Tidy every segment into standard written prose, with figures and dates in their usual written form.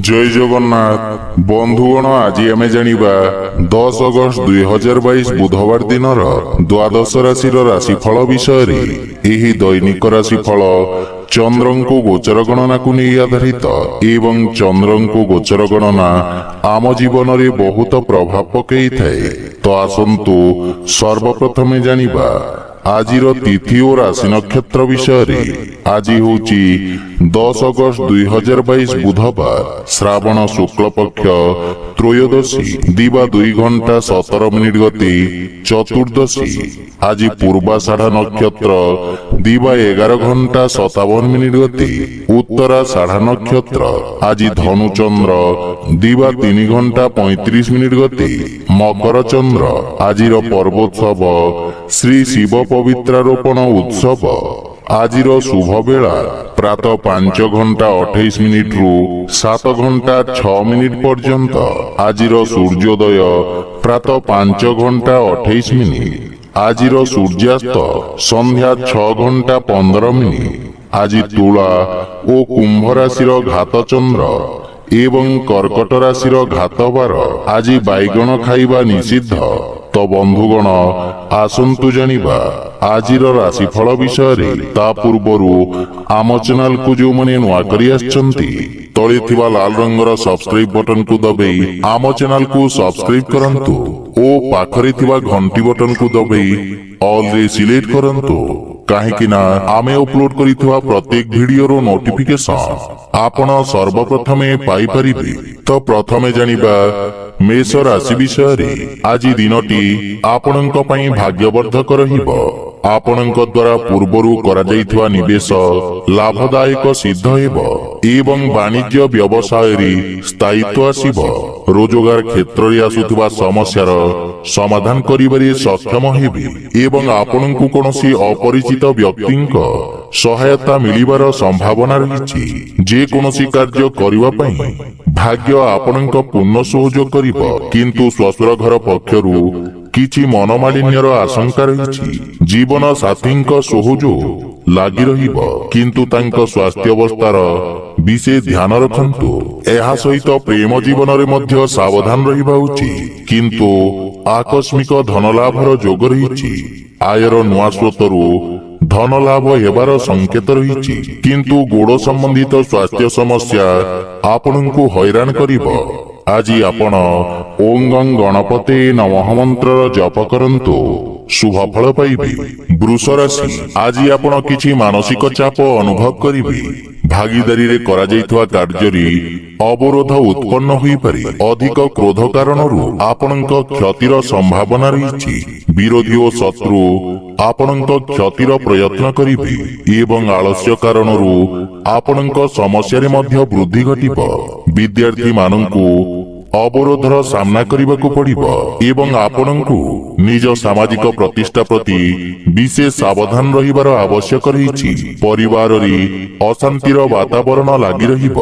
ଜୟ ଜଗନ୍ନାଥ ବନ୍ଧୁଗଣ, ଆଜି ଆମେ ଜାଣିବା 10 ଅଗଷ୍ଟ 2022 ବୁଧବାର ଦିନର ଦ୍ୱାଦଶ ରାଶିର ରାଶିଫଳ ବିଷୟରେ। ଏହି ଦୈନିକ ରାଶିଫଳ ଚନ୍ଦ୍ରଙ୍କ ଗୋଚର ଗଣନାକୁ ନେଇ ଆଧାରିତ ଏବଂ ଚନ୍ଦ୍ରଙ୍କ ଗୋଚର ଗଣନା ଆମ ଜୀବନରେ ବହୁତ ପ୍ରଭାବ ପକାଇଥାଏ। ତ ଆସନ୍ତୁ ସର୍ବପ୍ରଥମେ ଜାଣିବା ଆଜିର ତିଥି ଓ ରାଶି ନକ୍ଷତ୍ର ବିଷୟରେ। ଆଜି ହେଉଛି 10 ଅଗଷ୍ଟ 2022 ବୁଧବାର, ଶ୍ରାବଣ ଶୁକ୍ଳ ପକ୍ଷ ତ୍ରୟୋଦଶୀ, ଦିବା 2 ଘଣ୍ଟା 17 ମିନିଟ ଗତି ଚତୁର୍ଦ୍ଦଶୀ। ଆଜି ପୂର୍ବାଷାଢା ନକ୍ଷତ୍ର, ଦିବା 11 ଘଣ୍ଟା 57 ମିନିଟ ଗତି ଉତ୍ତରାଷାଢା ନକ୍ଷତ୍ର। ଆଜି ଧନୁଚନ୍ଦ୍ର, ଦିବା 3 ଘଣ୍ଟା 35 ମିନିଟ ଗତି ମକର ଚନ୍ଦ୍ର। ଆଜିର ପର୍ବୋତ୍ସବ ଶ୍ରୀ ଶିବ ପବିତ୍ରାରୋପଣ ଉତ୍ସବ। ଆଜିର ଶୁଭ ବେଳା ପ୍ରାତଃ 5 ଘଣ୍ଟା 28 ମିନିଟରୁ 7 ଘଣ୍ଟା 6 ମିନିଟ ପର୍ଯ୍ୟନ୍ତ। ଆଜିର ସୂର୍ଯ୍ୟୋଦୟ ପ୍ରାତଃ 5 ଘଣ୍ଟା 28 ମିନିଟ। ଆଜିର ସୂର୍ଯ୍ୟାସ୍ତ ସନ୍ଧ୍ୟା 6 ଘଣ୍ଟା 15 ମିନିଟ। ଆଜି ତୁଳା ଓ କୁମ୍ଭ ରାଶିର ଘାତଚନ୍ଦ୍ର ଏବଂ କର୍କଟ ରାଶିର ଘାତବାର। ଆଜି ବାଇଗଣ ଖାଇବା ନିଷିଦ୍ଧ। ତ ବନ୍ଧୁଗଣ, ଆସନ୍ତୁ ଜାଣିବା ଆଜିର ରାଶିଫଳ ବିଷୟରେ। ତା ପୂର୍ବରୁ ଆମ ଚ୍ୟାନେଲକୁ ଯେଉଁମାନେ ନୂଆ କରି ଆସିଛନ୍ତି, ତଳେ ଥିବା ଲାଲ ରଙ୍ଗର ସବସ୍କ୍ରାଇବ ବଟନକୁ ଦବେଇ ଆମ ଚ୍ୟାନେଲକୁ ସବସ୍କ୍ରାଇବ କରନ୍ତୁ ଓ ପାଖରେ ଥିବା ଘଣ୍ଟି ବଟନକୁ ଦବେଇ ଅଲରେ ସିଲେକ୍ଟ କରନ୍ତୁ, କାହିଁକି ନା ଆମେ ଅପଲୋଡ କରିଥିବା ପ୍ରତ୍ୟେକ ଭିଡିଓର ନୋଟିଫିକେସନ ଆପଣ ସର୍ବପ୍ରଥମେ ପାଇପାରିବେ। ତ ପ୍ରଥମେ ଜାଣିବା ମେଷ ରାଶି ବିଷୟରେ। ଆଜି ଦିନଟି ଆପଣଙ୍କ ପାଇଁ ଭାଗ୍ୟବର୍ଦ୍ଧକ ରହିବ। ଆପଣଙ୍କ ଦ୍ୱାରା ପୂର୍ବରୁ କରାଯାଇଥିବା ନିବେଶ ଲାଭଦାୟକ ସିଦ୍ଧ ହେବ ଏବଂ ବାଣିଜ୍ୟ ବ୍ୟବସାୟରେ ସ୍ଥାୟିତ୍ୱ ଆସିବ। ରୋଜଗାର କ୍ଷେତ୍ରରେ ଆସୁଥିବା ସମସ୍ୟାର ସମାଧାନ କରିବାରେ ସକ୍ଷମ ହେବେ ଏବଂ ଆପଣଙ୍କୁ କୌଣସି ଅପରିଚିତ ବ୍ୟକ୍ତିଙ୍କ ସହାୟତା ମିଳିବାର ସମ୍ଭାବନା ରହିଛି। ଯେକୌଣସି କାର୍ଯ୍ୟ କରିବା ପାଇଁ ଭାଗ୍ୟ ଆପଣଙ୍କ ପୂର୍ଣ୍ଣ ସହଯୋଗ କରିବ, କିନ୍ତୁ ଶ୍ୱଶୁର ଘର ପକ୍ଷରୁ କିଛି ମନମାଳିନ୍ୟର ଆଶଙ୍କା ରହିଛି। ଜୀବନ ସାଥୀଙ୍କ ସହଯୋଗ ଲାଗି ରହିବ, କିନ୍ତୁ ତାଙ୍କ ସ୍ୱାସ୍ଥ୍ୟାବସ୍ଥାର ବିଶେଷ ଧ୍ୟାନ ରଖନ୍ତୁ। ଏହା ସହିତ ପ୍ରେମ ଜୀବନରେ ମଧ୍ୟ ସାବଧାନ ରହିବା ଉଚିତ, କିନ୍ତୁ ଆକସ୍ମିକ ଧନଲାଭର ଯୋଗ ରହିଛି। ଆୟର ନୂଆ ସ୍ରୋତରୁ ଧନ ଲାଭ ହେବାର ସଂକେତ ରହିଛି, କିନ୍ତୁ ଗୋଡ଼ ସମ୍ବନ୍ଧିତ ସ୍ୱାସ୍ଥ୍ୟ ସମସ୍ୟା ଆପଣଙ୍କୁ ହଇରାଣ କରିବ। ଆଜି ଆପଣ ଓଁ ଗଂ ଗଣପତୟେ ନମଃ ମନ୍ତ୍ରର ଜପ କରନ୍ତୁ, ଶୁଭ ଫଳ ପାଇବେ। ବୃଷ ରାଶି, ଆଜି ଆପଣ କିଛି ମାନସିକ ଚାପ ଅନୁଭବ କରିବେ। ଭାଗିଦାରୀରେ କରାଯାଇଥିବା କାର୍ଯ୍ୟରେ ଅବରୋଧ ଉତ୍ପନ୍ନ ହୋଇପାରେ। ଅଧିକ କ୍ରୋଧ କାରଣରୁ ଆପଣଙ୍କ କ୍ଷତିର ସମ୍ଭାବନା ରହିଛି। ବିରୋଧୀ ଓ ଶତ୍ରୁ ଆପଣଙ୍କ କ୍ଷତିର ପ୍ରୟତ୍ନ କରିବେ ଏବଂ ଆଳସ୍ୟ କାରଣରୁ ଆପଣଙ୍କ ସମସ୍ୟାରେ ମଧ୍ୟ ବୃଦ୍ଧି ଘଟିବ। ବିଦ୍ୟାର୍ଥୀମାନଙ୍କୁ ଅବରୋଧର ସାମ୍ନା କରିବାକୁ ପଡ଼ିବ ଏବଂ ଆପଣଙ୍କୁ ନିଜ ସାମାଜିକ ପ୍ରତିଷ୍ଠା ପ୍ରତି ବିଶେଷ ସାବଧାନ ରହିବାର ଆବଶ୍ୟକ ରହିଛି। ପରିବାରରେ ଅଶାନ୍ତିର ବାତାବରଣ ଲାଗି ରହିବ,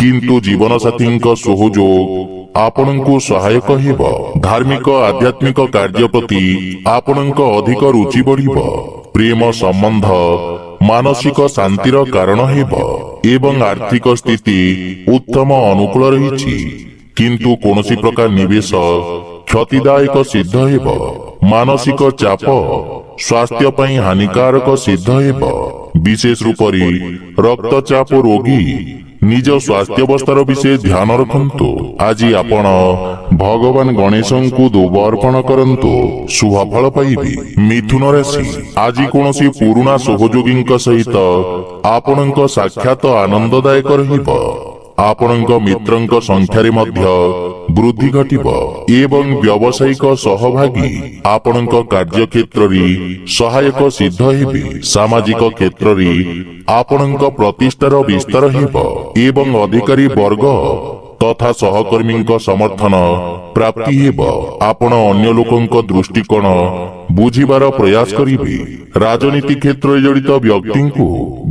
କିନ୍ତୁ ଜୀବନସାଥୀଙ୍କ ସହଯୋଗ ଆପଣଙ୍କୁ ସହାୟକ ହେବ। ଧାର୍ମିକ ଆଧ୍ୟାତ୍ମିକ କାର୍ଯ୍ୟ ପ୍ରତି ଆପଣଙ୍କ ଅଧିକ ରୁଚି ବଢ଼ିବ। ପ୍ରେମ ସମ୍ବନ୍ଧ ମାନସିକ ଶାନ୍ତିର କାରଣ ହେବ ଏବଂ ଆର୍ଥିକ ସ୍ଥିତି ଉତ୍ତମ ଅନୁକୂଳ ରହିଛି, କିନ୍ତୁ କୌଣସି ପ୍ରକାର ନିବେଶ କ୍ଷତିଦାୟକ ସିଦ୍ଧ ହେବ। ମାନସିକ ଚାପ ସ୍ୱାସ୍ଥ୍ୟ ପାଇଁ ହାନିକାରକ ସିଦ୍ଧ ହେବ। ବିଶେଷ ରୂପରେ ରକ୍ତଚାପ ରୋଗୀ ନିଜ ସ୍ୱାସ୍ଥ୍ୟାବସ୍ଥାର ବିଶେଷ ଧ୍ୟାନ ରଖନ୍ତୁ। ଆଜି ଆପଣ ଭଗବାନ ଗଣେଶଙ୍କୁ ଦୁବ ଅର୍ପଣ କରନ୍ତୁ, ଶୁଭ ଫଳ ପାଇବେ। ମିଥୁନ ରାଶି, ଆଜି କୌଣସି ପୁରୁଣା ସହଯୋଗୀଙ୍କ ସହିତ ଆପଣଙ୍କ ସାକ୍ଷାତ ଆନନ୍ଦଦାୟକ ରହିବ। ଆପଣଙ୍କ ମିତ୍ରଙ୍କ ସଂଖ୍ୟାରେ ମଧ୍ୟ ବୃଦ୍ଧି ଘଟିବ ଏବଂ ବ୍ୟବସାୟିକ ସହଭାଗୀ ଆପଣଙ୍କ କାର୍ଯ୍ୟକ୍ଷେତ୍ରରେ ସହାୟକ ସିଦ୍ଧ ହେବେ। ସାମାଜିକ କ୍ଷେତ୍ରରେ ଆପଣଙ୍କ ପ୍ରତିଷ୍ଠାର ବିସ୍ତାର ହେବ ଏବଂ ଅଧିକାରୀ ବର୍ଗ ତଥା ସହକର୍ମୀଙ୍କ ସମର୍ଥନ ପ୍ରାପ୍ତି ହେବ। ଆପଣ ଅନ୍ୟ ଲୋକଙ୍କ ଦୃଷ୍ଟିକୋଣ ବୁଝିବାର ପ୍ରୟାସ କରିବେ। ରାଜନୀତି କ୍ଷେତ୍ରରେ ଜଡ଼ିତ ବ୍ୟକ୍ତିଙ୍କୁ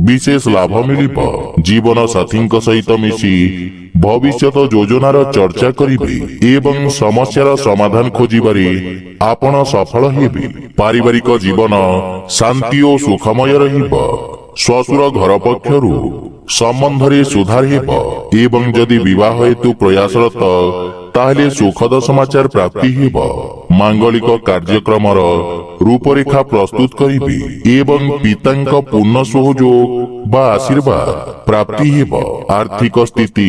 ବିଶେଷ ଲାଭ ମିଳିବ। ଜୀବନ ସାଥୀଙ୍କ ସହିତ ମିଶି ଭବିଷ୍ୟତ ଯୋଜନାର ଚର୍ଚ୍ଚା କରିବେ ଏବଂ ସମସ୍ୟାର ସମାଧାନ ଖୋଜିବାରେ ଆପଣ ସଫଳ ହେବେ। ପାରିବାରିକ ଜୀବନ ଶାନ୍ତି ଓ ସୁଖମୟ ରହିବ। ଶ୍ୱଶୁର ଘର ପକ୍ଷରୁ ସମ୍ବନ୍ଧରେ ସୁଧାର ହେବ ଏବଂ ଯଦି ବିବାହ ହେତୁ ପ୍ରୟାସରତ, ତାହେଲେ ସୁଖଦ ସମାଚାର ପ୍ରାପ୍ତି ହେବ। ମାଙ୍ଗଳିକ କାର୍ଯ୍ୟକ୍ରମର ରୂପରେଖା ପ୍ରସ୍ତୁତ କରିବେ ଏବଂ ପିତାଙ୍କ ପୂର୍ଣ୍ଣ ସହଯୋଗ ବା ଆଶୀର୍ବାଦ ପ୍ରାପ୍ତି ହେବ। ଆର୍ଥିକ ସ୍ଥିତି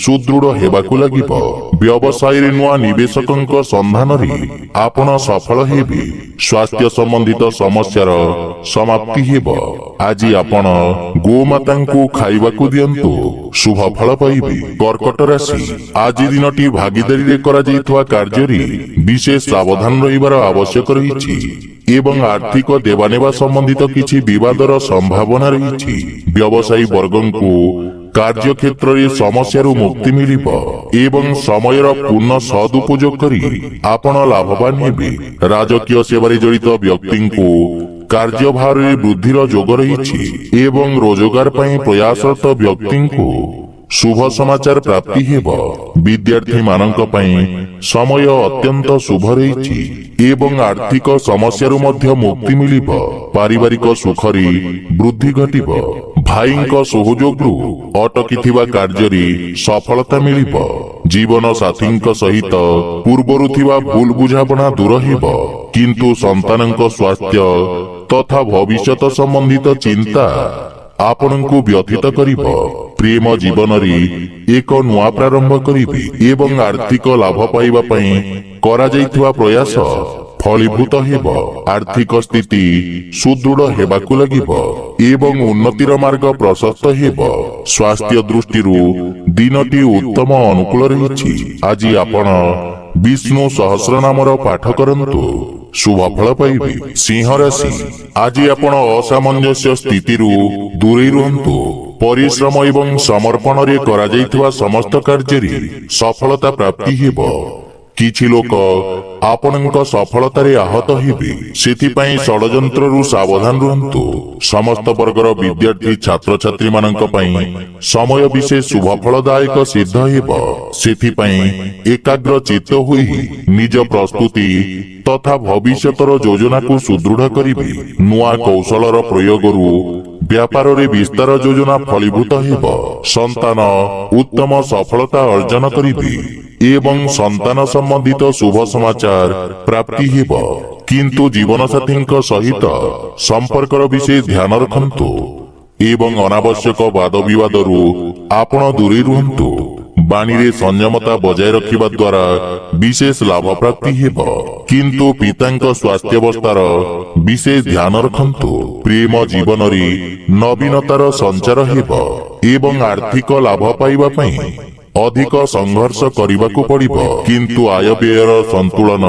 ସୁଦୃଢ ହେବାକୁ ଲାଗିବ। ବ୍ୟବସାୟରେ ନୂଆ ନିବେଶକଙ୍କ ସନ୍ଧାନରେ ଆପଣ ସଫଳ ହେବେ। ସ୍ୱାସ୍ଥ୍ୟ ସମ୍ବନ୍ଧିତ ସମସ୍ୟାର ସମାପ୍ତି ହେବ। ଆଜି ଆପଣ ଗୋମାତାଙ୍କୁ ଖାଇବାକୁ ଦିଅନ୍ତୁ, ଶୁଭ ଫଳ ପାଇବେ। କର୍କଟ ରାଶି, ଆଜି ଦିନଟି ଭାଗିଦାରୀରେ କରାଯାଇଥିବା କାର୍ଯ୍ୟରେ ବିଶେଷ ସାବଧାନ ରହିବାର ଆବଶ୍ୟକ ରହିଛି ଏବଂ ଆର୍ଥିକ ଦେବାନେବା ସମ୍ବନ୍ଧିତ କିଛି ବିବାଦର ସମ୍ଭାବନା ରହିଛି। ବ୍ୟବସାୟୀ ବର୍ଗଙ୍କୁ କାର୍ଯ୍ୟକ୍ଷେତ୍ରରେ ସମସ୍ୟାରୁ ମୁକ୍ତି ମିଳିବ ଏବଂ ସମୟର ପୂର୍ଣ୍ଣ ସଦୁପଯୋଗ କରି ଆପଣ ଲାଭବାନ ହେବେ। ରାଜକୀୟ ସେବାରେ ଜଡ଼ିତ ବ୍ୟକ୍ତିଙ୍କୁ କାର୍ଯ୍ୟଭାରରେ ବୃଦ୍ଧିର ଯୋଗ ରହିଛି ଏବଂ ରୋଜଗାର ପାଇଁ ପ୍ରୟାସରତ ବ୍ୟକ୍ତିଙ୍କୁ ଶୁଭ ସମାଚାର ପ୍ରାପ୍ତି ହେବ। ବିଦ୍ୟାର୍ଥୀମାନଙ୍କ ପାଇଁ ସମୟ ଅତ୍ୟନ୍ତ ଶୁଭ ରହିଛି ଏବଂ ଆର୍ଥିକ ସମସ୍ୟାରୁ ମଧ୍ୟ ମୁକ୍ତି ମିଳିବ। ପାରିବାରିକ ସୁଖରେ ବୃଦ୍ଧି ଘଟିବ। ଭାଇଙ୍କ ସହଯୋଗରୁ ଅଟକିଥିବା କାର୍ଯ୍ୟରେ ସଫଳତା ମିଳିବ। ଜୀବନ ସାଥୀଙ୍କ ସହିତ ପୂର୍ବରୁ ଥିବା ଭୁଲ ବୁଝାମଣା ଦୂର ହେବ, କିନ୍ତୁ ସନ୍ତାନଙ୍କ ସ୍ୱାସ୍ଥ୍ୟ ତଥା ଭବିଷ୍ୟତ ସମ୍ବନ୍ଧିତ ଚିନ୍ତା ଆପଣଙ୍କୁ ବ୍ୟଥିତ କରିବ। ପ୍ରେମ ଜୀବନରେ ଏକ ନୂଆ ପ୍ରାରମ୍ଭ କରିବେ ଏବଂ ଆର୍ଥିକ ଲାଭ ପାଇବା ପାଇଁ କରାଯାଇଥିବା ପ୍ରୟାସ ଫଳୀଭୂତ ହେବ। ଆର୍ଥିକ ସ୍ଥିତି ସୁଦୃଢ ହେବାକୁ ଲାଗିବ ଏବଂ ଉନ୍ନତିର ମାର୍ଗ ପ୍ରଶସ୍ତ ହେବ। ସ୍ୱାସ୍ଥ୍ୟ ଦୃଷ୍ଟିରୁ ଦିନଟି ଉତ୍ତମ ଅନୁକୂଳ ରହିଛି। ଆଜି ଆପଣ ବିଷ୍ଣୁ ସହସ୍ର ନାମର ପାଠ କରନ୍ତୁ, ଶୁଭ ଫଳ ପାଇବେ। ସିଂହ ରାଶି, ଆଜି ଆପଣ ଅସାମଞ୍ଜସ୍ୟ ସ୍ଥିତିରୁ ଦୂରେଇ ରୁହନ୍ତୁ। ପରିଶ୍ରମ ଏବଂ ସମର୍ପଣରେ କରାଯାଇଥିବା ସମସ୍ତ କାର୍ଯ୍ୟରେ ସଫଳତା ପ୍ରାପ୍ତି ହେବ। କିଛି ଲୋକ ଆପଣଙ୍କ ସଫଳତାରେ ଆହତ ହେବେ, ସେଥିପାଇଁ ଷଡ଼ଯନ୍ତ୍ରରୁ ସାବଧାନ ରୁହନ୍ତୁ। ସମସ୍ତ ବର୍ଗର ବିଦ୍ୟାର୍ଥୀ ଛାତ୍ରଛାତ୍ରୀମାନଙ୍କ ପାଇଁ ସମୟ ବିଶେଷ ଶୁଭ ଫଳଦାୟକ ସିଦ୍ଧ ହେବ। ସେଥିପାଇଁ ଏକାଗ୍ର ଚିତ୍ତ ହୋଇ ନିଜ ପ୍ରସ୍ତୁତି ତଥା ଭବିଷ୍ୟତର ଯୋଜନାକୁ ସୁଦୃଢ କରିବେ। ନୂଆ କୌଶଳର ପ୍ରୟୋଗରୁ ବ୍ୟାପାରରେ ବିସ୍ତାର ଯୋଜନା ଫଳୀଭୂତ ହେବ। ସନ୍ତାନ ଉତ୍ତମ ସଫଳତା ଅର୍ଜନ କରିବେ ଏବଂ ସନ୍ତାନ ସମ୍ବନ୍ଧିତ ଶୁଭ ସମାଚାର ପ୍ରାପ୍ତି ହେବ, କିନ୍ତୁ ଜୀବନସାଥୀଙ୍କ ସହିତ ସମ୍ପର୍କର ବିଶେଷ ଧ୍ୟାନ ରଖନ୍ତୁ ଏବଂ ଅନାବଶ୍ୟକ ବାଦ ବିବାଦରୁ ଆପଣ ଦୂରେଇ ରୁହନ୍ତୁ। ବାଣୀରେ ସଂଯମତା ବଜାୟ ରଖିବା ଦ୍ୱାରା ବିଶେଷ ଲାଭ ପ୍ରାପ୍ତି ହେବ, କିନ୍ତୁ ପିତାଙ୍କ ସ୍ୱାସ୍ଥ୍ୟାବସ୍ଥାର ବିଶେଷ ଧ୍ୟାନ ରଖନ୍ତୁ। ପ୍ରେମ ଜୀବନରେ ନବୀନତାର ସଞ୍ଚାର ହେବ ଏବଂ ଆର୍ଥିକ ଲାଭ ପାଇବା ପାଇଁ ଅଧିକ ସଂଘର୍ଷ କରିବାକୁ ପଡ଼ିବ, କିନ୍ତୁ ଆୟ ବ୍ୟୟର ସନ୍ତୁଳନ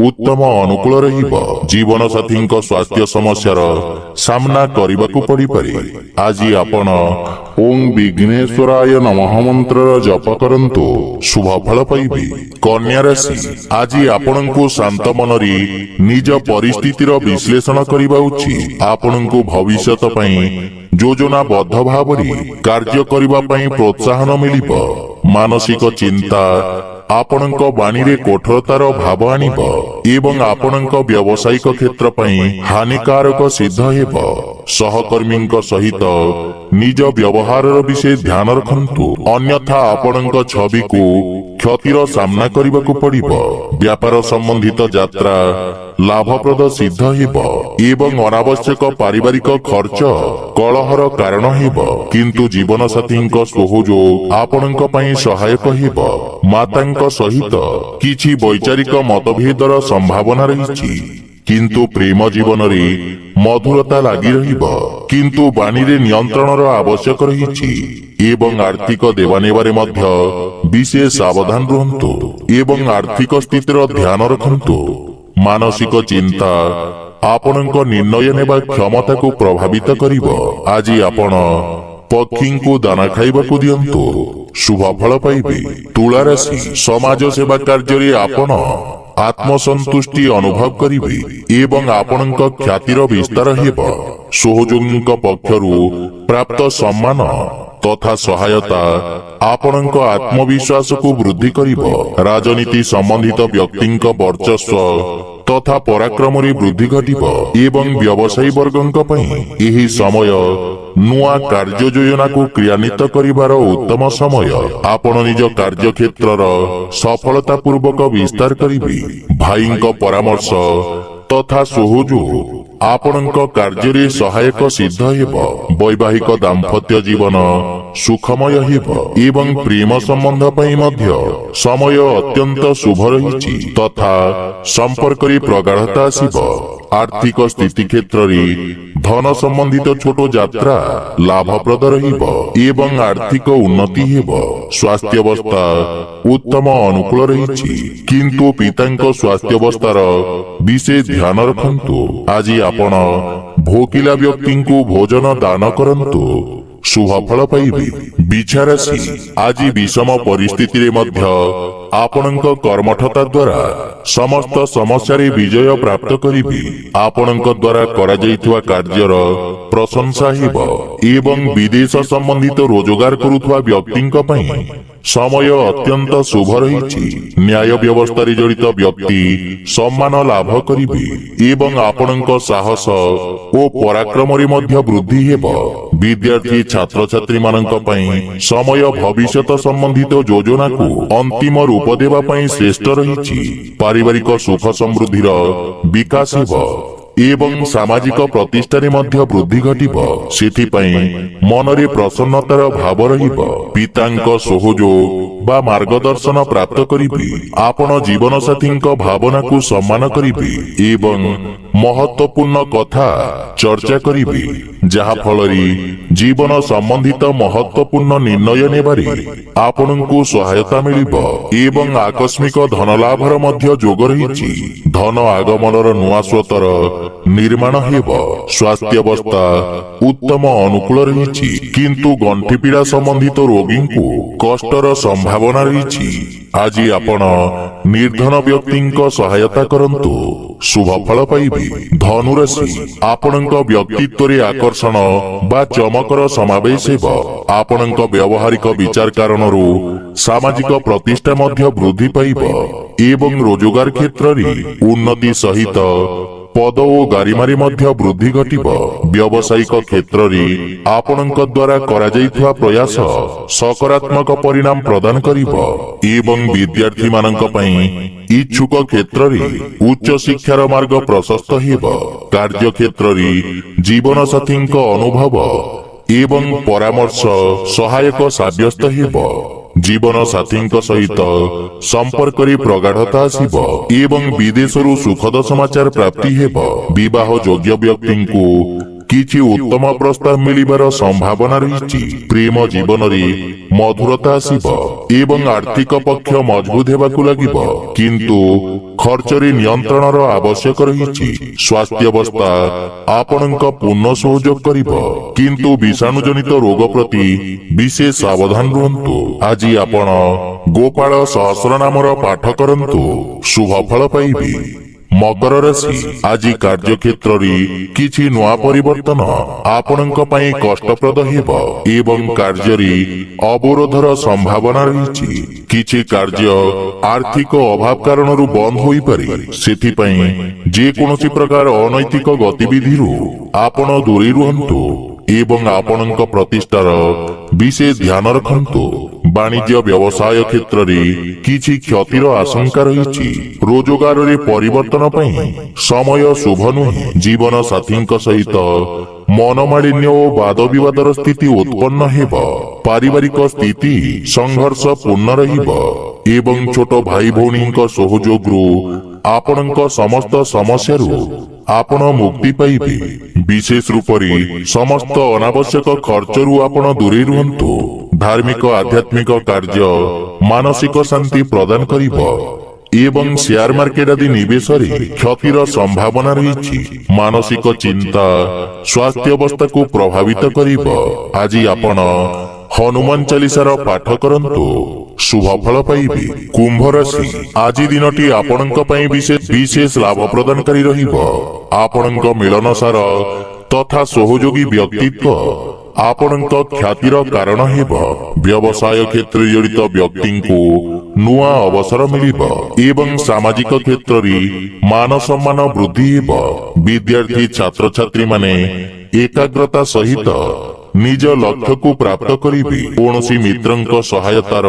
ଉତ୍ତମ ଅନୁକୂଳ ରହିବ। ଜୀବନସାଥୀଙ୍କ ସ୍ୱାସ୍ଥ୍ୟ ସମସ୍ୟାର ସାମ୍ନା କରିବାକୁ ପଡ଼ିପାରେ। ଆଜି ଆପଣ ଓଁ ବିଘ୍ନେଶ୍ୱରାୟ ନମଃ ମନ୍ତ୍ରର ଜପ କରନ୍ତୁ, ଶୁଭ ଫଳ ପାଇବେ। କନ୍ୟା ରାଶି, ଆଜି ଆପଣଙ୍କୁ ଶାନ୍ତ ମନରେ ନିଜ ପରିସ୍ଥିତିର ବିଶ୍ଳେଷଣ କରିବା ଉଚିତ। ଆପଣଙ୍କୁ ଭବିଷ୍ୟତ ପାଇଁ ଯୋଜନାବଦ୍ଧ ଭାବରେ କାର୍ଯ୍ୟ କରିବା ପାଇଁ ପ୍ରୋତ୍ସାହନ ମିଳିବ। ମାନସିକ ଚିନ୍ତା ଆପଣଙ୍କ ବାଣୀରେ କଠୋରତାର ଭାବ ଆଣିବ ଏବଂ ଆପଣଙ୍କ ବ୍ୟବସାୟିକ କ୍ଷେତ୍ର ପାଇଁ ହାନିକାରକ ସିଦ୍ଧ ହେବ। ସହକର୍ମୀଙ୍କ ସହିତ ନିଜ ବ୍ୟବହାରର ବିଶେଷ ଧ୍ୟାନ ରଖନ୍ତୁ, ଅନ୍ୟଥା ଆପଣଙ୍କ ଛବିକୁ କ୍ଷତିର ସାମ୍ନା କରିବାକୁ ପଡ଼ିବ। ବ୍ୟାପାର ସମ୍ବନ୍ଧିତ ଯାତ୍ରା ଲାଭପ୍ରଦ ସିଦ୍ଧ ହେବ ଏବଂ ଅନାବଶ୍ୟକ ପାରିବାରିକ ଖର୍ଚ୍ଚ କଳହର କାରଣ ହେବ, କିନ୍ତୁ ଜୀବନସାଥୀଙ୍କ ସହଯୋଗ ଆପଣଙ୍କ ପାଇଁ ସହାୟକ ହେବ। ମାତାଙ୍କ ସହିତ କିଛି ବୈଚାରିକ ମତଭେଦର ସମ୍ଭାବନା ରହିଛି, କିନ୍ତୁ ପ୍ରେମ ଜୀବନରେ ମଧୁରତା ଲାଗି ରହିବ, କିନ୍ତୁ ବାଣୀରେ ନିୟନ୍ତ୍ରଣର ଆବଶ୍ୟକ ରହିଛି ଏବଂ ଆର୍ଥିକ ଦେବାନେବାରେ ମଧ୍ୟ ବିଶେଷ ସାବଧାନ ରୁହନ୍ତୁ ଏବଂ ଆର୍ଥିକ ସ୍ଥିତିର ଧ୍ୟାନ ରଖନ୍ତୁ। ମାନସିକ ଚିନ୍ତା ଆପଣଙ୍କ ନିର୍ଣ୍ଣୟ ନେବା କ୍ଷମତାକୁ ପ୍ରଭାବିତ କରିବ। ଆଜି ଆପଣ ପକ୍ଷୀଙ୍କୁ ଦାନା ଖାଇବାକୁ ଦିଅନ୍ତୁ, ଶୁଭ ଫଳ ପାଇବେ। ତୁଳା ରାଶି, ସମାଜ ସେବା କାର୍ଯ୍ୟରେ ଆପଣ ଆତ୍ମସନ୍ତୁଷ୍ଟି ଅନୁଭବ କରିବେ ଏବଂ ଆପଣଙ୍କ ଖ୍ୟାତିର ବିସ୍ତାର ହେବ। ସହଯୋଗୀଙ୍କ ପକ୍ଷରୁ ପ୍ରାପ୍ତ ସମ୍ମାନ ତଥା ସହାୟତା ଆପଣଙ୍କ ଆତ୍ମବିଶ୍ୱାସକୁ ବୃଦ୍ଧି କରିବ। ରାଜନୀତି ସମ୍ବନ୍ଧିତ ବ୍ୟକ୍ତିଙ୍କ ବର୍ଚସ୍ୱ ତଥା ପରାକ୍ରମରେ ବୃଦ୍ଧି ଘଟିବ ଏବଂ ବ୍ୟବସାୟୀ ବର୍ଗଙ୍କ ପାଇଁ ଏହି ସମୟ ନୂଆ କାର୍ଯ୍ୟ ଯୋଜନାକୁ କ୍ରିୟାନ୍ୱିତ କରିବାର ଉତ୍ତମ ସମୟ। ଆପଣ ନିଜ କାର୍ଯ୍ୟକ୍ଷେତ୍ରର ସଫଳତା ପୂର୍ବକ ବିସ୍ତାର କରିବେ। ଭାଇଙ୍କ ପରାମର୍ଶ ତଥା ସହଯୋଗ ଆପଣଙ୍କ କାର୍ଯ୍ୟରେ ସହାୟକ ସିଦ୍ଧ ହେବ। ବୈବାହିକ ଦାମ୍ପତ୍ୟ ଜୀବନ ସୁଖମୟ ହେବ ଏବଂ ପ୍ରେମ ସମ୍ବନ୍ଧ ପାଇଁ ମଧ୍ୟ ସମୟ ଅତ୍ୟନ୍ତ ଶୁଭ ରହିଛି ତଥା ସମ୍ପର୍କରେ ପ୍ରଗାଢ଼ତା ଆସିବ। ଆର୍ଥିକ ସ୍ଥିତି କ୍ଷେତ୍ରରେ ଧନ ସମ୍ବନ୍ଧିତ ଛୋଟ ଯାତ୍ରା ଲାଭପ୍ରଦ ରହିବ ଏବଂ ଆର୍ଥିକ ଉନ୍ନତି ହେବ। ସ୍ୱାସ୍ଥ୍ୟାବସ୍ଥା ଉତ୍ତମ ଅନୁକୂଳ ରହିଛି, କିନ୍ତୁ ପିତାଙ୍କ ସ୍ୱାସ୍ଥ୍ୟାବସ୍ଥାର ବିଶେଷ ଧ୍ୟାନ ରଖନ୍ତୁ। ଆଜି ଆପଣ ଭୋକିଲା ବ୍ୟକ୍ତିଙ୍କୁ ଭୋଜନ ଦାନ କରନ୍ତୁ, ଶୁଭ ଫଳ ପାଇବେ। ବିଛା ରାଶି, ଆଜି ବିଷମ ପରିସ୍ଥିତିରେ ମଧ୍ୟ ଆପଣଙ୍କ କର୍ମଠତା ଦ୍ୱାରା ସମସ୍ତ ସମସ୍ୟାରେ ବିଜୟ ପ୍ରାପ୍ତ କରିବେ। ଆପଣଙ୍କ ଦ୍ୱାରା କରାଯାଇଥିବା କାର୍ଯ୍ୟର ପ୍ରଶଂସା ହେବ ଏବଂ ବିଦେଶ ସମ୍ବନ୍ଧିତ ରୋଜଗାର କରୁଥିବା ବ୍ୟକ୍ତିଙ୍କ ପାଇଁ ସମୟ ଅତ୍ୟନ୍ତ ଶୁଭ ରହିଛି। ନ୍ୟାୟ ବ୍ୟବସ୍ଥାରେ ଜଡ଼ିତ ବ୍ୟକ୍ତି ସମ୍ମାନ ଲାଭ କରିବେ ଏବଂ ଆପଣଙ୍କ ସାହସ ଓ ପରାକ୍ରମରେ ମଧ୍ୟ ବୃଦ୍ଧି ହେବ। ବିଦ୍ୟାର୍ଥୀ ଛାତ୍ରଛାତ୍ରୀମାନଙ୍କ ପାଇଁ ସମୟ ଭବିଷ୍ୟତ ସମ୍ବନ୍ଧିତ ଯୋଜନାକୁ ଅନ୍ତିମ ରୂପ ଦେବା ପାଇଁ ଶ୍ରେଷ୍ଠ ରହିଛି। ପାରିବାରିକ ସୁଖ ସମୃଦ୍ଧିର ବିକାଶ ହେବ ଏବଂ ସାମାଜିକ ପ୍ରତିଷ୍ଠାରେ ମଧ୍ୟ ବୃଦ୍ଧି ଘଟିବ। ସେଥିପାଇଁ ମନରେ ପ୍ରସନ୍ନତାର ଭାବ ରହିବ। ପିତାଙ୍କ ସହଯୋଗ ବା ମାର୍ଗଦର୍ଶନ ପ୍ରାପ୍ତ କରିବେ। ଆପଣ ଜୀବନସାଥୀଙ୍କ ଭାବନାକୁ ସମ୍ମାନ କରିବେ ଏବଂ ମହତ୍ୱପୂର୍ଣ୍ଣ କଥା ଚର୍ଚ୍ଚା କରିବେ, ଯାହା ଫଳରେ ଜୀବନ ସମ୍ବନ୍ଧିତ ମହତ୍ୱପୂର୍ଣ୍ଣ ନିର୍ଣ୍ଣୟ ନେବାରେ ଆପଣଙ୍କୁ ସହାୟତା ମିଳିବ ଏବଂ ଆକସ୍ମିକ ଧନ ଲାଭର ମଧ୍ୟ ଯୋଗ ରହିଛି। ଧନ ଆଗମନର ନୂଆ ସ୍ରୋତର ନିର୍ମାଣ ହେବ। ସ୍ୱାସ୍ଥ୍ୟାବସ୍ଥା ଉତ୍ତମ ଅନୁକୂଳ ରହିଛି, କିନ୍ତୁ ଗଣ୍ଠି ପୀଡ଼ା ସମ୍ବନ୍ଧିତ ରୋଗୀଙ୍କୁ କଷ୍ଟର ସମ୍ଭାବନା ରହିଛି। ଆଜି ଆପଣ ନିର୍ଦ୍ଧନ ବ୍ୟକ୍ତିଙ୍କ ସହାୟତା କରନ୍ତୁ, ଶୁଭ ଫଳ ପାଇବେ। ଧନୁରାଶି, ଆପଣଙ୍କ ବ୍ୟକ୍ତିତ୍ୱରେ ଆକର୍ଷଣ ବା ଚମକର ସମାବେଶ ହେବ। ଆପଣଙ୍କ ବ୍ୟବହାରିକ ବିଚାର କାରଣରୁ ସାମାଜିକ ପ୍ରତିଷ୍ଠା ମଧ୍ୟ ବୃଦ୍ଧି ପାଇବ ଏବଂ ରୋଜଗାର କ୍ଷେତ୍ରରେ ଉନ୍ନତି ସହିତ ପଦ ଓ ଗାରିମାରେ ମଧ୍ୟ ବୃଦ୍ଧି ଘଟିବ। ବ୍ୟବସାୟିକ କ୍ଷେତ୍ରରେ ଆପଣଙ୍କ ଦ୍ୱାରା କରାଯାଇଥିବା ପ୍ରୟାସ ସକାରାତ୍ମକ ପରିଣାମ ପ୍ରଦାନ କରିବ ଏବଂ ବିଦ୍ୟାର୍ଥୀମାନଙ୍କ ପାଇଁ ଇଚ୍ଛୁକ କ୍ଷେତ୍ରରେ ଉଚ୍ଚ ଶିକ୍ଷାର ମାର୍ଗ ପ୍ରଶସ୍ତ ହେବ। କାର୍ଯ୍ୟକ୍ଷେତ୍ରରେ ଜୀବନସାଥୀଙ୍କ ଅନୁଭବ ଏବଂ ପରାମର୍ଶ ସହାୟକ ସାବ୍ୟସ୍ତ ହେବ। ଜୀବନ ସାଥୀଙ୍କ ସହିତ ସମ୍ପର୍କରେ ପ୍ରଗାଢ଼ତା ଆସିବ ଏବଂ ବିଦେଶରୁ ସୁଖଦ ସମାଚାର ପ୍ରାପ୍ତି ହେବ। ବିବାହ ଯୋଗ୍ୟ ବ୍ୟକ୍ତିଙ୍କୁ କିଛି ଉତ୍ତମ ପ୍ରସ୍ତାବ ମିଳିବାର ସମ୍ଭାବନା ରହିଛି। ପ୍ରେମ ଜୀବନରେ ମଧୁରତା ଆସିବ ଏବଂ ଆର୍ଥିକ ପକ୍ଷ ମଜବୁତ ହେବାକୁ ଲାଗିବ, କିନ୍ତୁ ଖର୍ଚ୍ଚରେ ନିୟନ୍ତ୍ରଣର ଆବଶ୍ୟକ ରହିଛି। ସ୍ୱାସ୍ଥ୍ୟାବସ୍ଥା ଆପଣଙ୍କ ପୂର୍ଣ୍ଣ ସହଯୋଗ କରିବ, କିନ୍ତୁ ବିଷାଣୁ ଜନିତ ରୋଗ ପ୍ରତି ବିଶେଷ ସାବଧାନ ରୁହନ୍ତୁ। ଆଜି ଆପଣ ଗୋପାଳ ସହସ୍ର ନାମର ପାଠ କରନ୍ତୁ, ଶୁଭ ଫଳ ପାଇବେ। ମକର ରାଶି, ଆଜି କାର୍ଯ୍ୟକ୍ଷେତ୍ରରେ କିଛି ନୂଆ ପରିବର୍ତ୍ତନ ଆପଣଙ୍କ ପାଇଁ କଷ୍ଟପ୍ରଦ ହେବ ଏବଂ କାର୍ଯ୍ୟରେ ଅବରୋଧର ସମ୍ଭାବନା ରହିଛି। କିଛି କାର୍ଯ୍ୟ ଆର୍ଥିକ ଅଭାବ କାରଣରୁ ବନ୍ଦ ହୋଇପାରେ। ସେଥିପାଇଁ ଯେକୌଣସି ପ୍ରକାର ଅନୈତିକ ଗତିବିଧିରୁ ଆପଣ ଦୂରେଇ ରୁହନ୍ତୁ ଏବଂ ଆପଣଙ୍କ ପ୍ରତିଷ୍ଠାର ବିଶେଷ ଧ୍ୟାନ ରଖନ୍ତୁ। ବାଣିଜ୍ୟ ବ୍ୟବସାୟ କ୍ଷେତ୍ରରେ କିଛି କ୍ଷତିର ଆଶଙ୍କା ରହିଛି। ରୋଜଗାରରେ ପରିବର୍ତ୍ତନ ପାଇଁ ସମୟ ଶୁଭ ନୁହେଁ। ଜୀବନ ସାଥୀଙ୍କ ସହିତ ମନମାଳିନ୍ୟ ଓ ବାଦ ବିବାଦର ସ୍ଥିତି ଉତ୍ପନ୍ନ ହେବ। ପାରିବାରିକ ସ୍ଥିତି ସଂଘର୍ଷ ପୂର୍ଣ୍ଣ ରହିବ ଏବଂ ଛୋଟ ଭାଇ ଭଉଣୀଙ୍କ ସହଯୋଗରୁ ଆପଣଙ୍କ ସମସ୍ତ ସମସ୍ୟାରୁ ଆପଣ ମୁକ୍ତି ପାଇବେ। ବିଶେଷ ରୂପରେ ସମସ୍ତ ଅନାବଶ୍ୟକ ଖର୍ଚ୍ଚରୁ ଆପଣ ଦୂରେଇ ରୁହନ୍ତୁ। ଧାର୍ମିକ ଆଧ୍ୟାତ୍ମିକ କାର୍ଯ୍ୟ ମାନସିକ ଶାନ୍ତି ପ୍ରଦାନ କରିବ ଏବଂ ସେୟାର ମାର୍କେଟ ଆଦି ନିବେଶରେ କ୍ଷତିର ସମ୍ଭାବନା ରହିଛି। ମାନସିକ ଚିନ୍ତା ସ୍ୱାସ୍ଥ୍ୟ ଅବସ୍ଥାକୁ ପ୍ରଭାବିତ କରିବ। ଆଜି ଆପଣ ହନୁମାନ ଚାଳିଶାର ପାଠ କରନ୍ତୁ, ଶୁଭ ଫଳ ପାଇବେ। କୁମ୍ଭ ରାଶି, ଆଜି ଦିନଟି ଆପଣଙ୍କ ପାଇଁ ବିଶେଷ ବିଶେଷ ଲାଭ ପ୍ରଦାନକାରୀ ରହିବ। ଆପଣଙ୍କ ମିଳନସାର ତଥା ସହଯୋଗୀ ବ୍ୟକ୍ତିତ୍ୱ ଆପଣଙ୍କ ଖ୍ୟାତିର କାରଣ ହେବ। ବ୍ୟବସାୟ କ୍ଷେତ୍ରରେ ଜଡ଼ିତ ବ୍ୟକ୍ତିଙ୍କୁ ନୂଆ ଅବସର ମିଳିବ ଏବଂ ସାମାଜିକ କ୍ଷେତ୍ରରେ ମାନ ସମ୍ମାନ ବୃଦ୍ଧି ହେବ। ବିଦ୍ୟାର୍ଥୀ ଛାତ୍ରଛାତ୍ରୀମାନେ ଏକାଗ୍ରତା ସହିତ ନିଜ ଲକ୍ଷ୍ୟକୁ ପ୍ରାପ୍ତ କରିବେ। କୌଣସି ମିତ୍ରଙ୍କ ସହାୟତାର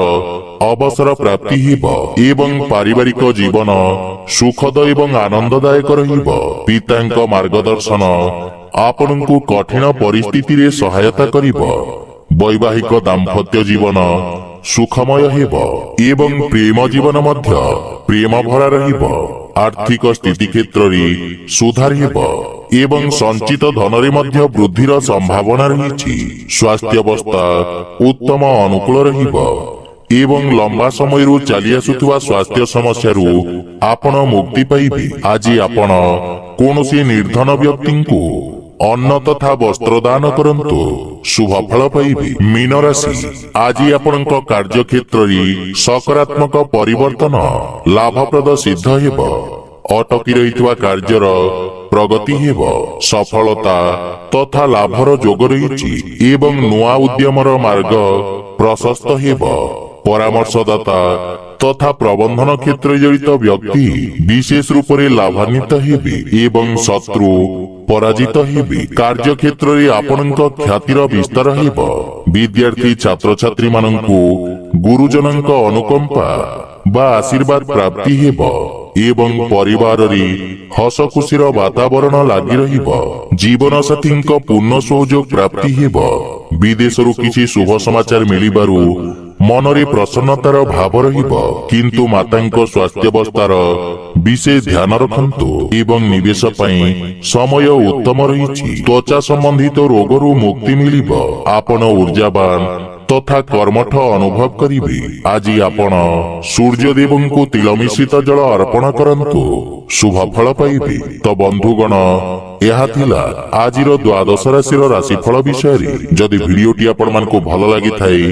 ଅବସର ପ୍ରାପ୍ତି ହେବ ଏବଂ ପାରିବାରିକ ଜୀବନ ସୁଖଦ ଏବଂ ଆନନ୍ଦଦାୟକ ରହିବ। ପିତାଙ୍କ ମାର୍ଗଦର୍ଶନ ଆପଣଙ୍କୁ କଠିନ ପରିସ୍ଥିତିରେ ସହାୟତା କରିବ। ବୈବାହିକ ଦାମ୍ପତ୍ୟ ଜୀବନ ସୁଖମୟ ହେବ ଏବଂ ପ୍ରେମ ଜୀବନ ମଧ୍ୟ ପ୍ରେମ ଭରା ରହିବ। ଆର୍ଥିକ ସ୍ଥିତି କ୍ଷେତ୍ରରେ ସୁଧାର ହେବ ଏବଂ ସଞ୍ଚିତ ଧନରେ ମଧ୍ୟ ବୃଦ୍ଧିର ସମ୍ଭାବନା ରହିଛି। ସ୍ୱାସ୍ଥ୍ୟାବସ୍ଥା ଉତ୍ତମ ଅନୁକୂଳ ରହିବ ଏବଂ ଲମ୍ବା ସମୟରୁ ଚାଲି ଆସୁଥିବା ସ୍ୱାସ୍ଥ୍ୟ ସମସ୍ୟାରୁ ଆପଣ ମୁକ୍ତି ପାଇବେ। ଆଜି ଆପଣ କୌଣସି ନିର୍ଦ୍ଧନ ବ୍ୟକ୍ତିଙ୍କୁ ଅନ୍ନ ତଥା ବସ୍ତ୍ର ଦାନ କରନ୍ତୁ, ଶୁଭ ଫଳ ପାଇବେ। ମୀନ ରାଶି, ଆଜି ଆପଣଙ୍କ କାର୍ଯ୍ୟକ୍ଷେତ୍ରରେ ସକାରାତ୍ମକ ପରିବର୍ତ୍ତନ ଲାଭପ୍ରଦ ସିଦ୍ଧ ହେବ। ଅଟକି ରହିଥିବା କାର୍ଯ୍ୟର ପ୍ରଗତି ହେବ। ସଫଳତା ତଥା ଲାଭର ଯୋଗ ରହିଛି ଏବଂ ନୂଆ ଉଦ୍ୟମର ମାର୍ଗ ପ୍ରଶସ୍ତ ହେବ। ପରାମର୍ଶଦାତା ତଥା ପ୍ରବନ୍ଧନ କ୍ଷେତ୍ରରେ ଜଡ଼ିତ ବ୍ୟକ୍ତି ବିଶେଷ ରୂପରେ ଲାଭାନ୍ୱିତ ହେବେ ଏବଂ ଶତ୍ରୁ ପରାଜିତ ହେବେ। କାର୍ଯ୍ୟକ୍ଷେତ୍ରରେ ଆପଣଙ୍କ ଖ୍ୟାତିର ବିସ୍ତାର ହେବ। ବିଦ୍ୟାର୍ଥୀ ଛାତ୍ରଛାତ୍ରୀମାନଙ୍କୁ ଗୁରୁଜନଙ୍କ ଅନୁକମ୍ପା ବା ଆଶୀର୍ବାଦ ପ୍ରାପ୍ତି ହେବ ଏବଂ ପରିବାରରେ ହସ ଖୁସିର ବାତାବରଣ ଲାଗି ରହିବ। ଜୀବନସାଥୀଙ୍କ ପୂର୍ଣ୍ଣ ସହଯୋଗ ପ୍ରାପ୍ତି ହେବ। ବିଦେଶରୁ କିଛି ଶୁଭ ସମାଚାର ମିଳିବାରୁ ମନରେ ପ୍ରସନ୍ନତାର ଭାବ ରହିବ, କିନ୍ତୁ ମାତାଙ୍କ ସ୍ୱାସ୍ଥ୍ୟାବସ୍ଥାର ବିଶେଷ ଧ୍ୟାନ ରଖନ୍ତୁ ଏବଂ ନିବେଶ ପାଇଁ ସମୟ ଉତ୍ତମ ରହିଛି। ତ୍ୱଚା ସମ୍ବନ୍ଧିତ ରୋଗରୁ ମୁକ୍ତି ମିଳିବ। ଆପଣ ଉର୍ଜାବାନ ତଥା କର୍ମଠ ଅନୁଭବ କରିବେ। ଆଜି ଆପଣ ସୂର୍ଯ୍ୟଦେବଙ୍କୁ ତିଳ ମିଶ୍ରିତ ଜଳ ଅର୍ପଣ କରନ୍ତୁ, ଶୁଭ ଫଳ ପାଇବେ। ତ ବନ୍ଧୁଗଣ, ଏହା ଥିଲା ଆଜିର ଦ୍ୱାଦଶ ରାଶିର ରାଶିଫଳ ବିଷୟରେ। ଯଦି ଭିଡିଓଟି ଆପଣମାନଙ୍କୁ ଭଲ ଲାଗିଥାଏ,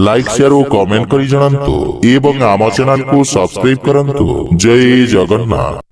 ଲାଇକ୍, ସେୟାର ଓ କମେଣ୍ଟ କରି ଜଣାନ୍ତୁ ଏବଂ ଆମ ଚ୍ୟାନେଲକୁ ସବସ୍କ୍ରାଇବ କରନ୍ତୁ। ଜୟ ଜଗନ୍ନାଥ।